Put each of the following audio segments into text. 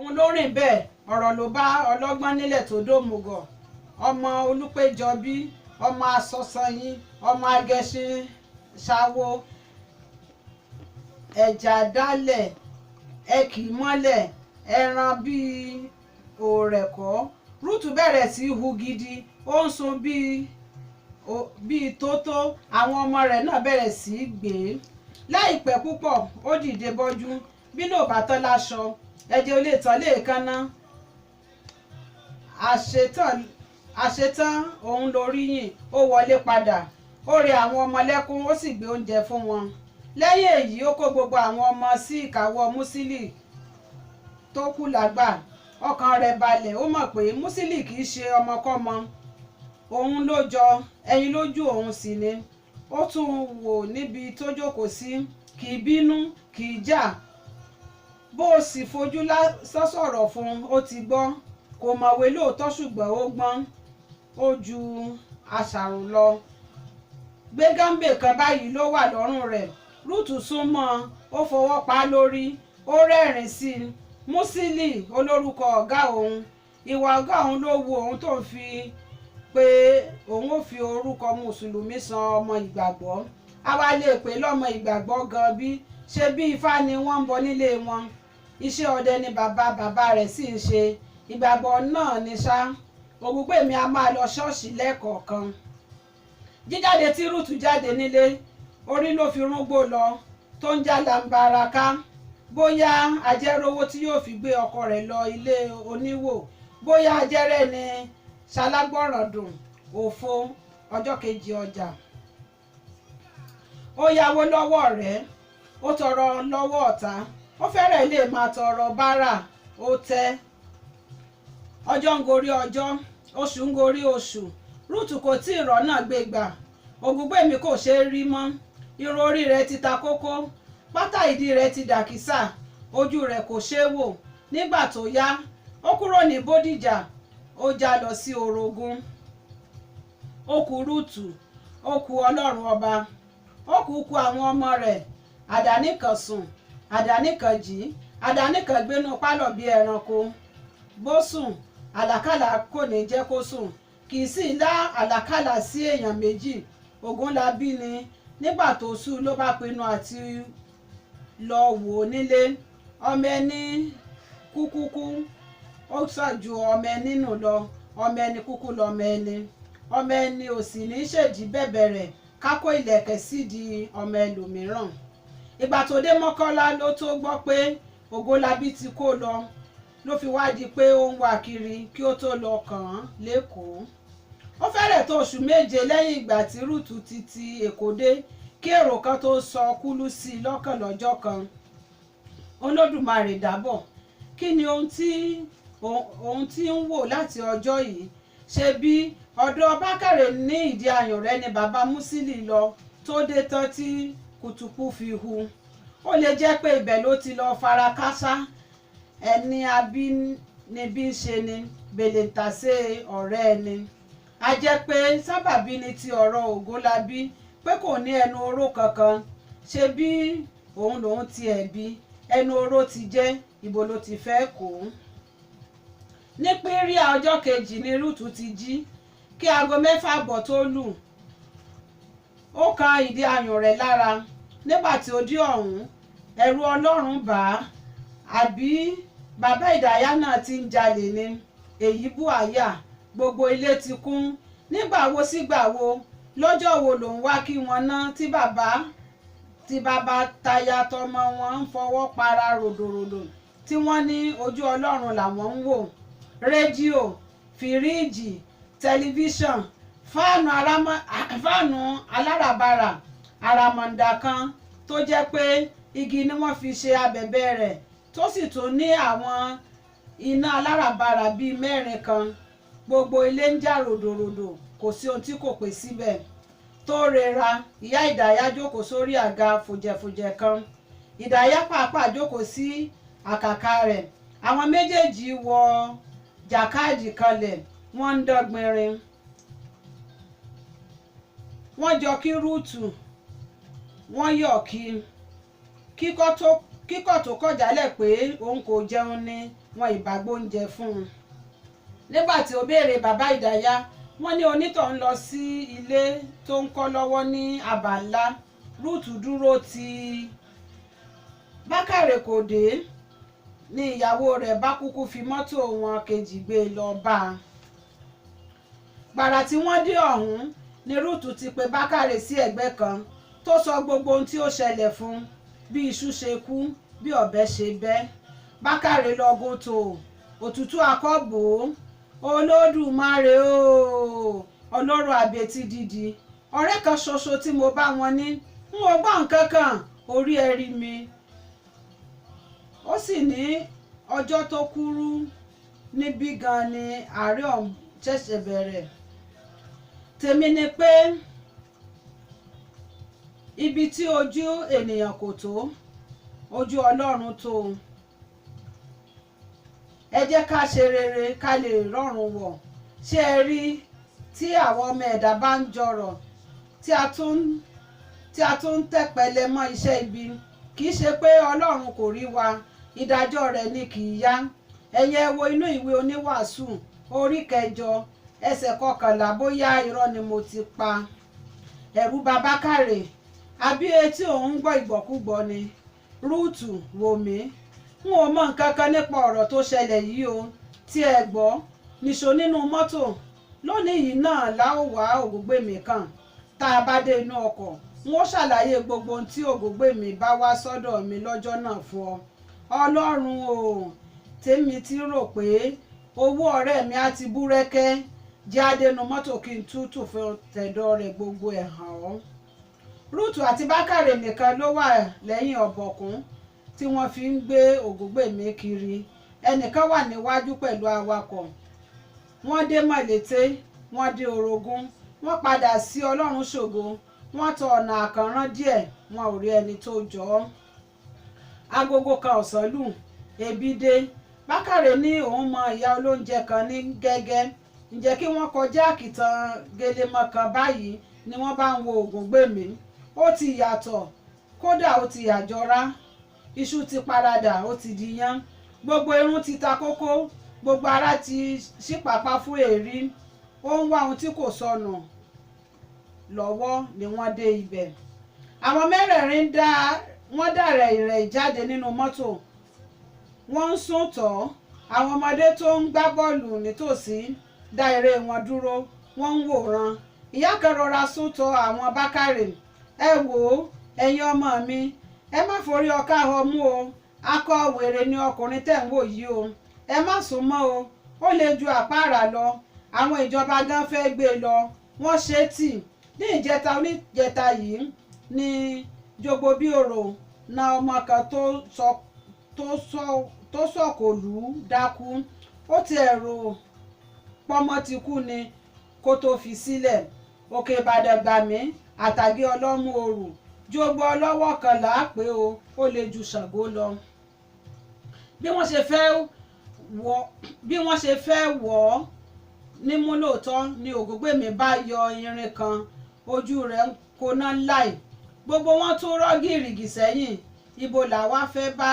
Òun ló rìn bẹ́ẹ̀, ọ̀rọ̀ ló bá ọlọ́gbọ́n nílẹ̀ tó dòmùgọ̀. Ọmọ Olúpéjọbí, ọmọ Asọ̀sanyìn, ọmọ Agẹṣin ṣawo, ẹ̀jà dálẹ̀, ẹ kì í mọ́lẹ̀, ẹran bíi òrẹ̀kọ́. Rúùtù bẹ̀rẹ̀ sí í hu gidi, ó ń sun bíi tótó, àwọn ọmọ rẹ̀ náà bẹ̀rẹ̀ sí í gbé. Láìpẹ́ púpọ̀, ó dìde bọ́jú, bíná ò bá tán láṣọ, ẹ̀jẹ̀ ò lè tán léèékánná. Àṣetán òun lóríyìn, ó wọlé padà, ó rẹ àwọn ọmọ lẹ́kún, ó sì gbé oúnjẹ fún wọn. Lẹ́yìn èyí, ó kó gbogbo àwọn ọmọ sí ìkáwọ́ Músílì tó kù lágbà. Ọkàn rẹ̀ balẹ̀, ó mọ̀ pé Músílì kì í ṣe ọmọkọ́mọ, òun ló jọ, ẹyin lójú òun sì ni. Ó tún wò níbi tó jókòó sí, kì í bínú, kì í jà, bó o sì fojú lásán sọ̀rọ̀ fún un, ó ti gbọ́. Kò mọ̀wé lóòótọ́, ṣùgbọ́n ó gbọ́n, ó ju àṣàrò lọ. Gbégámbè kan báyìí ló wà lọ́rùn rẹ̀. Rúùtù sún mọ́ ọn, ó fọwọ́ pa á lórí, ó rẹ́rìn-ín sí i. Músílì olórúkọ ọ̀gá òun, ìwà ọ̀gá òun ló wu òun tó ń fi pé òun ò fi orúkọ mùsùlùmí san ọmọ ìgbàgbọ́. Àwa lè pè lọ́mọ ìgbàgbọ́ gan bí, ṣe bí ifá ni wọ́n ń bọ nílé wọn. Iṣẹ́ ọdẹ ni bàbá bàbá rẹ̀ sì ń ṣe. Ìgbàgbọ́ náà ní ṣá. Ògúngbèmí a máa lọ ṣọ́ọ̀ṣì lẹ́ẹ̀kọ̀ọ̀kan. Jíjáde tí Rúùtù jáde nílé, orí ló fi rúngbó lọ tó ń já lambara ká. Bóyá ajẹ́rówó tí yóò fi gbé ọkọ rẹ̀ lọ ilé oníwò, bóyá ajẹ́rẹ́ ni ṣalágbọ̀ràn dùn òfo ọjọ́ kejì ọjà. Ó yáwó lọ́wọ́ ọ̀rẹ́, ó tọrọ lọ́wọ́ ọ̀tá, ó fẹ́rẹ̀ lè máa tọrọ bárà, ó tẹ́. Ọjọ́ ń gorí ọjọ́, oṣù ń gorí oṣù, Rúùtù kò tí ì rọ́nà gbé gbà. Ògúngbèmí kò ṣeé rí mọ́. Irun orí rẹ̀ ti ta kókó, pátá ìdí rẹ̀ ti dàkísà, ojú rẹ̀ kò ṣeé wò. Nígbà tó yá, ó kúrò ní Bódìjà, ó já lọ sí Orogún. Ó kù Rúùtù, ó kù Ọlọ́run ọba, ó kù kù àwọn ọmọ rẹ̀, àdánìkàn sùn, àdánìkàn jí, àdánìkàn gbénú pálọ̀ bíi ẹranko. Bó sùn, àlàkàlà kò ní jẹ́ kó sùn, kì í sì lá àlàkàlà sí èèyàn méjì. Ògúnlábí ni nígbà tó sú ló bá pinnu àti lọ wò ó nílé. Ọmọ ẹni kúkúkú ó sàn ju ọmọ ẹni nù lọ, ọmọ ẹni kúkú lọmọ ẹni. Ọmọ ẹni ò sì ní ṣèdí bẹ̀bẹ̀rẹ̀ ká kó ìlẹ̀kẹ̀ sídìí ọmọ ẹlòmíràn. Ìgbà tó dé Mọ́kọ́lá ló tó gbọ́ pé Ògúnlábí ti kó lọ, ló fi wá di pé ó ń wá kiri kí ó tó lọ kàn án lÉkòó. Ó fẹ́rẹ̀ tó oṣù 7 lẹ́yìn ìgbà tí Rúùtù ti ti Èkó dé kí èrò kan tó sọ kúlú sí i lọ́kàn lọ́jọ́ kan. Olódùmarè dábọ̀, kí ni ohun tí ń wò láti ọjọ́ yìí? Ṣe bí ọ̀dọ̀ Bákàrè ní ìdí ayùnrẹ́ ni bàbá Músílì lọ tó dé tán tí kùtùkù fi hu. Ó lè jẹ́ pé ibẹ̀ ló ti lọ fara kááṣá. Ẹni abínibí ń ṣe ni bèlèǹtàṣe ọ̀rẹ́ ẹni. A jẹ́ pé sábàbí ni ti ọ̀rọ̀ Ògúnlábí pé kò ní ẹnu oró kankan. Ṣe bí òun lòun ti ẹ̀bi, ẹnu oró ti jẹ́, ibo ló ti fẹ́ kó. Ní píríà ọjọ́ kejì ni Rúùtù ti jí kí aago 6:30 tó lù. Ó kan ìdí ayùn rẹ̀ lára. Nígbà tí ó dé ọ̀hún, ẹ̀rù Ọlọ́run bà á. Àbí bàbá Ìdáyà náà ti ń jalè ni? Èyí bú àyà, gbogbo ilé ti kún. Nígbà wo sígbà wo, lọ́jọ́ wo lòun wá kí wọn ná tí bàbá taya tọmọ wọn ń fọwọ́ para ròdòròdò tí wọ́n ní ojú Ọlọ́run làwọn ń wò. Rédíò, fìríìjì, tẹlifíṣàn, fáànù aláràbarà àràmàǹdà kan tó jẹ́ pé igi ni wọ́n fi ṣe abẹ̀bẹ̀ rẹ̀ tó sì tún ní àwọn iná aláràbarà bíi 4 kan. Gbogbo ilé ń jà ròdòròdò, kò sí ohun tí kò pé síbẹ̀. Tó rẹra, ìyá Ìdáyà jókòó sórí àga fòjẹ̀fòjẹ̀ kan. Ìdáyà pàápàá jókòó sí àkàkà rẹ̀. Àwọn méjèèjì wọ jàkáàdì kanlẹ̀, wọ́n ń dọ́gbinrin. Wọ́n jọ kí Rúùtù, wọ́n yọ̀ kí. Kíkọ̀ tó kọ̀ jálẹ̀ pé òun kò jẹun ni wọn ìbá gbóúnjẹ fún un. Nígbà tí ó béèrè bàbá Ìdáyà, wọ́n ní onítọ̀hún lọ sí ilé tó ń kọ́ lọ́wọ́ ní àbá ńlá. Rúùtù dúró tí Bákàrè kò dé ní ìyàwó rẹ̀ bá kúkú fi mọ́tò wọn kejì gbé e lọ bá a. Gbàrà tí wọ́n dé ọ̀hún ni Rúùtù ti pe Bákàrè sí ẹ̀gbẹ́ kan tó sọ gbogbo ohun tí ó ṣẹlẹ̀ fún un, bí iṣu ṣe kú, bí ọ̀bẹ ṣe bẹ́. Bákàrè lọ́gùn tó òtútù akọ́bò Olódùmarè o, ọlọ́rọ̀ àbètí dídì, ọ̀rẹ́ kan ṣoṣo tí mo bá wọn ní n ò gbọ́ nǹkan kan, orí ẹ rí mi. Ó sì ní ọjọ́ tó kúrú níbí gan ni àárẹ̀ ọ̀hún ṣẹ̀ṣẹ̀ bẹ̀rẹ̀. Tèmi ni pé ibi tí ojú ènìyàn kò tó, ojú Ọlọ́run tó. Ẹ jẹ́ ká ṣe rere ká lè rọ̀run wọ̀. Ṣé ẹ rí tí àwọn ọmọ ẹ̀dá bá ń jọrọ̀ tí a tún ń tẹpẹlẹ mọ́ iṣẹ́ ibi, kì í ṣe pé Ọlọ́run kò rí wa, ìdájọ́ rẹ̀ ni kì í yá. Ẹ̀yin ẹ wo inú ìwé oníwàásù orí 8 ẹsẹ̀ 11, bóyá irọ́ ni mo ti pa. Ẹ̀rù bà Bákàrè, àbí etí òun ń gbọ́ ìgbọ́kúgbọ́ ni. Rúùtù wò mí, n ò mọ nǹkan kan nípa ọ̀rọ̀ tó ṣẹlẹ̀ yìí o, tí ẹ gbọ́ nìṣó nínú mọ́tò lónìí yìí náà la ó wá Ògúngbèmí kàn. Tá a bá dé inú ọkọ̀, n ó ṣàlàyé gbogbo ohun tí Ògúngbèmí bá wá sọ́dọ̀ mi lọ́jọ́ náà fún ọ. Ọlọ́run o, tèmi ti rò pé owó ọ̀rẹ́ mi á ti búrẹ́kẹ́, jẹ́ àdénú mọ́tò kí n tútù fún tẹ̀dọ̀ rẹ̀ gbogbo ẹ̀ hàn ọ́. Rúùtù àti Bákàrè nìkan ló wà lẹ́yìn ọ̀bọ̀kún tí wọ́n fi ń gbé Ògúngbèmí kiri. Ẹnìkan wà níwájú pẹ̀lú awakọ̀. Wọ́n dé Mọ̀lété, wọ́n dé Orogún, wọ́n padà sí Ọlọ́run ṣògo, wọ́n tọ ọ̀nà àkànrán díẹ̀, wọn ò rí ẹni tó jọ ọ́. Agogo kan ọ̀sán lù, ebi dé. Bákàrè ní òun mọ ìyá olóúnjẹ kan ní Gẹ́gẹ́. Ǹjẹ́ kí wọ́n kọjá àkìtàn gelemọ kan báyìí ni wọ́n bá ń wo Ògúngbèmí. Ó ti yàtọ̀, kódà ó ti yàjọra. Iṣu ti paradà, ó ti di yán. Gbogbo irun ti ta kókó, gbogbo ara ti ṣípàpá fún èérí. Ó ń wá ohun tí kò sọnù lọ́wọ́ ni wọ́n dé ibẹ̀. Àwọn mẹ́rẹ̀ẹ̀rin wọ́n dà rẹ̀ìrẹ̀ jáde nínú mọ́tò. Wọ́n ń sún tọ̀. Àwọn ọmọdé tó ń gbá bọ́ọ̀lù nítòsí dá eré wọn dúró, wọ́n ń wòran. Ìyá kan rọra sún tọ̀ àwọn Bákàrè. Ẹ wò ó, ẹ̀yin ọmọ mi, ẹ má forí ọkà ọmú o. Akọ wèrè ni ọkùnrin tẹ̀ ń wò yìí o. Ẹ má sún mọ́ o, ó lè ju àpáàrà lọ. Àwọn ìjọba gan fẹ́ gbé e lọ, wọ́n ṣe é tì. Ní ìjẹta oníjẹta yìí ni jogbo bí òrò na ọmọ kan tó sọ̀kò lù ú dákú. Ó ti ẹ̀rọ pọ́nmọ́ ti kú ni kó tó fi sílẹ̀. Òkè Ìbàdàn gbà mí, àtàgé ọlọ́mú òrù, jogbo ọlọ́wọ́ kan là á pé o, ó lè ju Ṣàngó lọ. Bí wọ́n ṣe fẹ́ wọ̀ ọ́ nímú lóòótọ́ ni Ògúngbèmí bá yọ irin kan, ojú rẹ̀ ń koná láì. Gbogbo wọn tún rọ́ gìrìgì sẹ́yìn. Ibo làwa fẹ́ bá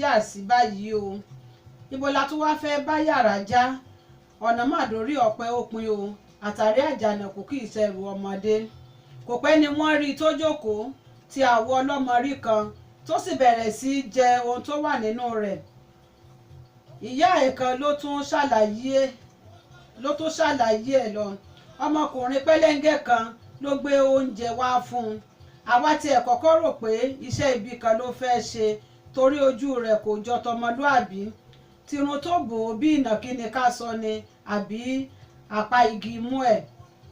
yà sí báyìí o? Ibo la tún wá fẹ́ bá yàrá já? Ọ̀nà mà dórí ọ̀pẹ ó pin o, àtàrí àjànàkú kì í ṣẹrù ọmọdé. Kò pẹ́ ni wọ́n rí i tó jókòó ti àwo ọlọ́mọrí kan tó sì bẹ̀rẹ̀ sí í jẹ ohun tó wà nínú rẹ̀. Ìyá ẹ̀ kan ló tún ṣàlàyé ẹ̀ lọ. Ọmọkùnrin pẹ́lẹ́ńgẹ́ kan ló gbé oúnjẹ wá fún un. Àwa tiẹ̀ kọ́kọ́ rò pé iṣẹ́ ibi kan ló fẹ́ ṣe torí ojú rẹ̀ kò jọ tọmọlúàbí. Tirun tó bò ó bí ìnàkí ni ká sọ ni àbí àpá igi imú ẹ̀.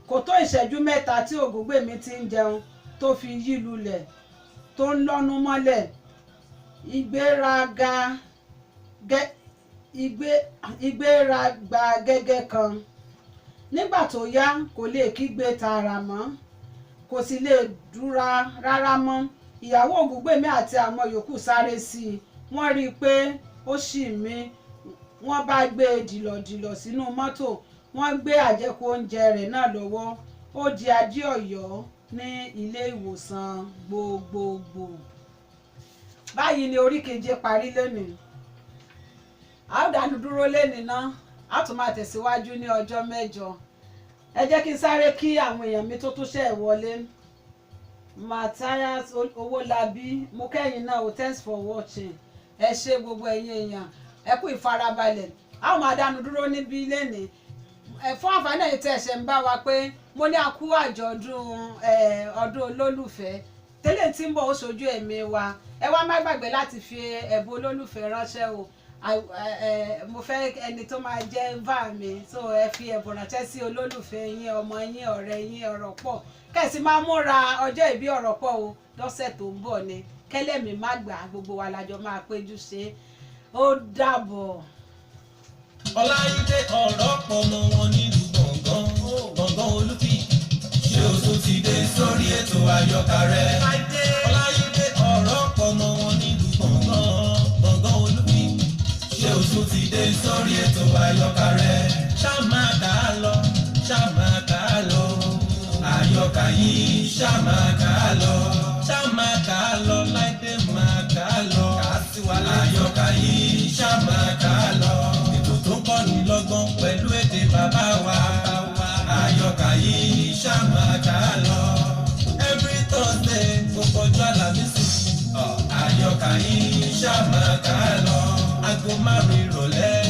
Kò tó ìṣẹ́jú mẹ́ta tí Ògúngbèmí ti ń jẹun tó fi yí lulẹ̀ tó ń lọ́nu mọ́lẹ̀. Ìgbéraga gẹ́gẹ́ kan. Nígbà tó yá kò lè kígbe tààrà mọ́, kò sì lè dúra rárá mọ́. Ìyàwó Ògúngbèmí àti àwọn yòókù sáré sí i. Wọ́n rí i pé ó ṣì mí. Wọ́n bá gbé e dìlọ̀dìlọ̀ sínú mọ́tò. Wọ́n gbé àjẹkù oúnjẹ rẹ̀ náà lọ́wọ́. Ó di adé Ọ̀yọ́ ní ilé ìwòsàn gbogbogbò. Báyìí ni orí keje parí lónìí. A ó dánu dúró lénìí ná, a tún máa tẹ̀síwájú ní ọjọ́ mẹ́jọ. Ẹ jẹ́ kí n sáré kí àwọn èèyàn mi tó tún ṣe wọlé. Matthias Owólabí, mo kẹ́yìn náà o. Thanks for watching. Ẹ ṣé gbogbo ẹ̀yin èèyàn, ẹ kú ìfarabalẹ̀. A ó máa dánu dúró níbí lénìí. Ẹ fún àǹfààní ẹ̀yin tẹ́ ẹ ṣẹ̀ ń bá wa pé mo ní a kú àjọ̀dún ọdún olólùfẹ́ tẹ́lẹ̀ tí ń bọ̀, ó ṣojú ẹ̀mí wa. Ẹ wá má gbàgbé láti fi ẹ̀bùn olólùfẹ́ ránṣẹ́ o. Mo fẹ́ ẹni tó máa jẹ́ bá mi, so ẹ fi ẹ̀bùn ránṣẹ́ sí olólùfẹ́ yín, ọmọ yín, ọ̀rẹ́ yín. Ọ̀rọ̀ pọ̀ kẹ̀sì máa múra ọjọ́ ìbí ọ̀rọ̀ pọ̀ o. Lọ́sẹ̀ tó ń bọ̀ ni kẹlẹ́mì má gbà, gbogbo wa lájọ máa péjú ṣe. Ó dàbọ̀. Ọláyídé ọ̀rọ̀ pọ̀ mọ́ wọn nílùú Gbọ̀ngàn, Gbọ̀ngàn Olúfi. Ṣé o tún ti dé sórí ètò àyọkà rẹ̀? Ọláyídé ọ̀rọ̀ pọ̀ mọ́ wọn nílùú Gbọ̀ngàn, Gbọ̀ngàn Olúfi. Ṣé o tún ti dé sórí ètò àyọkà rẹ̀? Ṣá máa kà á lọ, ṣá máa kà á lọ. Àyọkà yìí, ṣá máa kà á lọ. Ṣá máa kà á lọ, Láìdé máa kà á lọ. Àyọkà yìí, ṣá máa kà á lọ. Ètò tó ń kọ́ni lọ́gbọ́n pẹ̀lú èdè bàbá wa. Àyọkà yìí, ṣá máa kà á lọ. Every Thursday, gbogbo ọjọ́ Àlàmísì. Àyọkà yìí, ṣá máa kà á lọ. Aago 5 ìrọ̀lẹ́,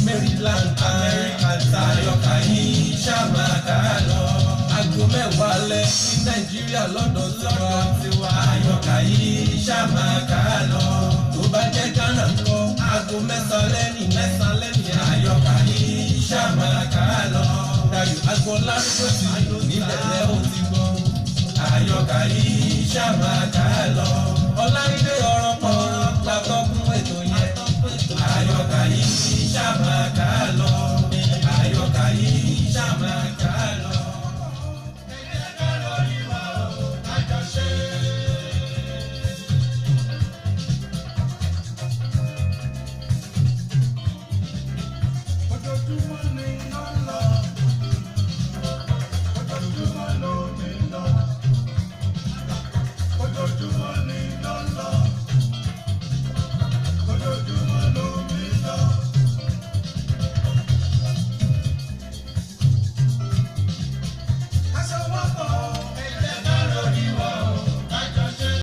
Maryland, America. Àyọkà yìí, ṣá máa kà á lọ. Aago 10 alẹ́ ní Nàìjíríà lọ́dọ̀ tiwa. Àyọkà yìí, ṣá máa kà á lọ. Tó bá jẹ́ Ghana ńkọ́, aago 9 lẹ́nì 9 lẹ́nì. Àyọkà yìí, ṣá máa kà á lọ. Dayọ̀ Agboola ló ti níbẹ̀ lẹ́ ó ti gbọ́. Àyọkà yìí, ṣá máa kà á lọ. Ọláìdé ọ̀rọ̀ pọ̀.